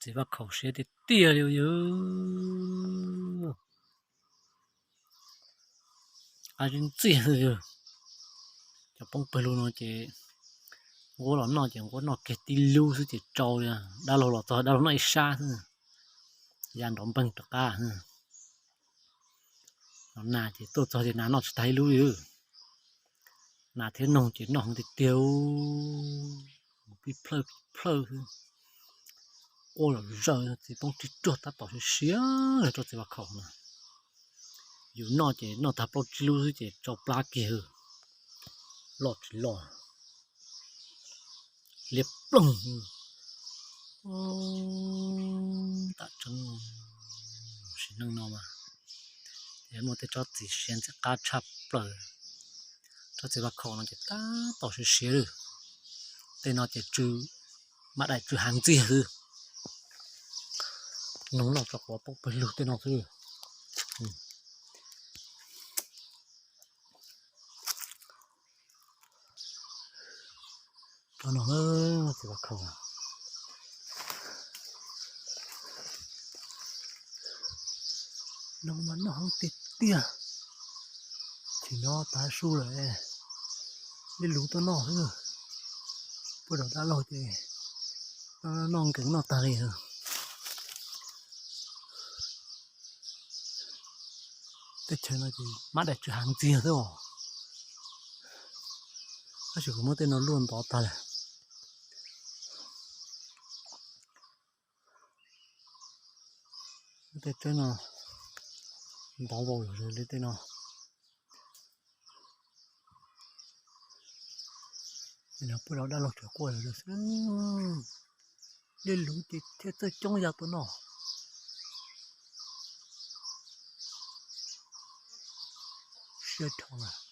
Txiv Vaj Khaum siab tiag tiag li yog. Qab zib ntxiag xwb yog. Cov poob pawg lug no ces nquab los noj ces nquab noj kiag tib lub xwb ces tsau li. Dab laug los txog dab laug noj ib sab xwb, ya nrov npeeg rov qab. Los nas ces tuaj txog ces nas noj tsis tag ib lub li. Nas thiab noog ces noj heev tiag tiag, pib plhawj pib plhawj xwb. Quaj zom zaws, txiv poob rig ruag tab tom siav siav rau txiv Vaj Khaum na. Yus noj ces noj tag plaub tsib lub xwb ces tsau plab kiag, loj tsis loj, liab ploog. Tam tseeb sim neej no mas muaj tej tsob txiv siav ntxim qab tshaj plaws. Tsob txiv Vaj Khaum no ces tab tom siav siav lawm. Tej no ces tsw, mab daim tsw hav ntxiag xwb. Noog noj tso quav poob pawg lug tej no xwb. Tsob no, txiv Vaj Khaum, no mas noj heev tiag tiag. Chim no tav su lawm, dej luv tuaj noj xwb. Puag tom dab laug ces noj nkees noj tag li. Tej chaw no ces mab daim tsw hav ntxiag xwb os. Tab sis kuv muab tej no luaj ntov tag lawm. Tej tsob no ntov vau li tej no. Puag tom dab laug tseem quaj xwb. Dej luv ces thiaj txawj coob ya tuaj noj. Siab dhau.